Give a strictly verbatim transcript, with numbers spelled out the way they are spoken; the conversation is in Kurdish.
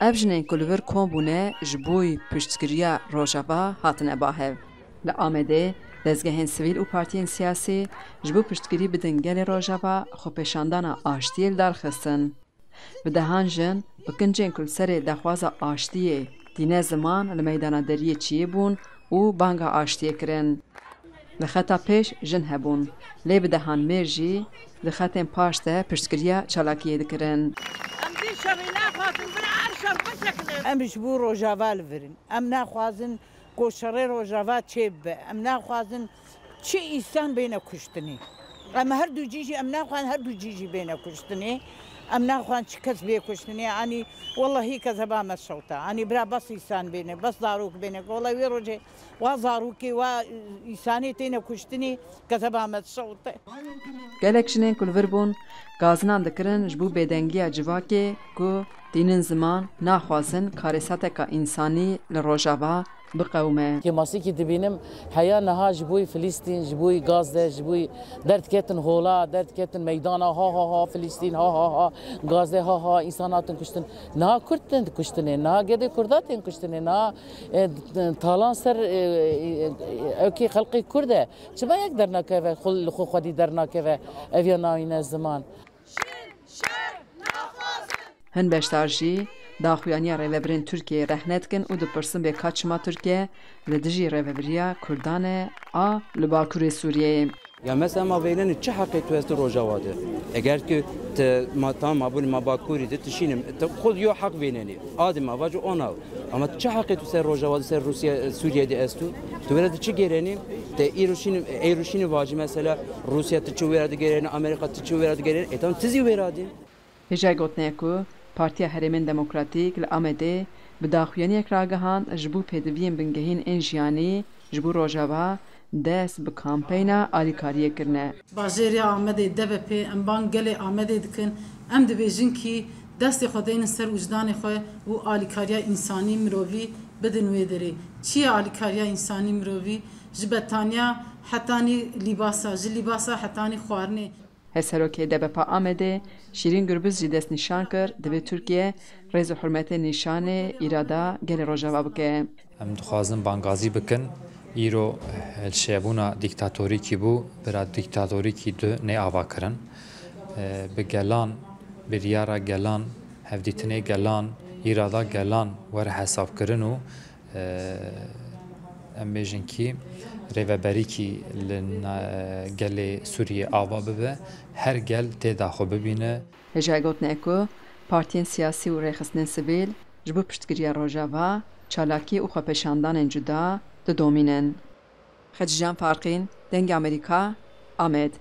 Ev jinên ku li vir kom bûne ji bo piştgiriya Rojava hatine ba hev. Li Amedê dezgehên sivîl û partiyên siyasî ji bo piştgirî bidin gelê Rojava xwepêşandana aştiyê li dar xistin. Bi dehan jin bi kincên ku li serê daxwaza aştiyê tîne ziman li meydana deriyê çiyê bûn û banga aştiyê kirin. Li xeta pêş jin hebûn, lê bi dehan mêr jî di xetên paş de piştgiriya çalakiyê dikirin. Em vî şerî naxwazin, bila her şer bisekinin. Em ji bo Rojava li vir in. Em naxwazin ku şerê Rojava çêbibe. Em naxwazin çi însan bêne kuştinê. Em her du cî jî, em naxwazin her du cî jî bêne kuştinê. Em naxwazin çi kes bê kuştinê. Anî wellahî kezeba me şewte. Anî bira bes însan bêne, bes zarok bêne. Wellahî wê rojê wa zarokê, wa, e, însanê têne kuştinê, kezeba me şewte. Gelek jinên ku li vir bûn, gazinan dikirin ji bo bêdengiya civakê ku tînin ziman, naxwazin karêsateka însanî li Rojava biqewime. Kêmasîkî dibînim, heya niha ji bo Filîstîn, ji bo Gazze, ji bo derdiketin hola, derdiketin meydana, ha, ha, ha, Filîstîn, ha, ha, ha, Gazze, ha, ha, însan hatin kuştin. Niha Kurd tên kuştinê, niha gedê Kurda tên kuştinê, niha, e, talan ser, e, e, ewkê xelqê Kurd e. Çima yek dernakeve, xwe, li xwe xwedî dernakeve, ev ya nayîne ziman? Hin beşdar jî daxuyaniya rêvebirên Tirkiyeyê rehne dikin û dipirsin bê ka çima Tirkiye li dijî rêvebiriya Kurdan e a li Bakurê Sûriyeyê. Ya mesela ma vênenî çi heqê tu hestî Rojava de? Eger ki te ma tam ma bûn ma Bakurî de tişînim, te xud yo heq vênenî. Adê ma vac ona. Ama çi heqê tu ser Rojava de, ser Rûsya, Sûriye de estu? Tu were de çi gêrenî? Te îro şînî, êro şînî vacî mesela Rûsya tu çi wêra de gêrenî, Amerîka tu çi wêra de gêrenî? E tam tu zî wêra de. Hêjayê gotinê ye ku Partiya Herêmên Demokratîk li Amedê bi daxuyaniyek ragihand ji bo pêdiviyên bingehîn ên jiyanî ji bo Rojava dest bi kampeyna alîkariyê kirine. Bajêrê Amedê D B P, em bang gelê Amedê dikin. Em dibêjin kî destê xwe deynin ser wijdanê xwe û alîkariya însanî mirovî bidin wê derê. Çi ye alîkariya însanî mirovî? Ji betaniya hetanî lîbasa, ji lîbasa hetanî xwarinê. Hevserokê D B P Amedê Şîrîn Gurbuz jî destnîşan kir, divê Tirkiye rêz û hurmetê nîşanê îrada gelê Rojava bike. Em dixwazin bangazî bikin, îro hilşêbûna dîktatorîkî bû, bira dîktatorîkî du nê ava kirin. E, bi gelan, biryara gelan, hevdîtinê gelan, îrada gelan were hesabkirin û, e, em bêjin kî rêveberîkî li na-, gelê Sûriyê ava bibe, her gel tê da xwe bibîne. Hêjayê gotinê ye ku partiyên siyasî û rêxistinên sivîl ji bo piştgiriya Rojava çalakî û xwepêşandanên cuda didomînin. Xecîcan Farqîn, Dengê Amerîka, Amed.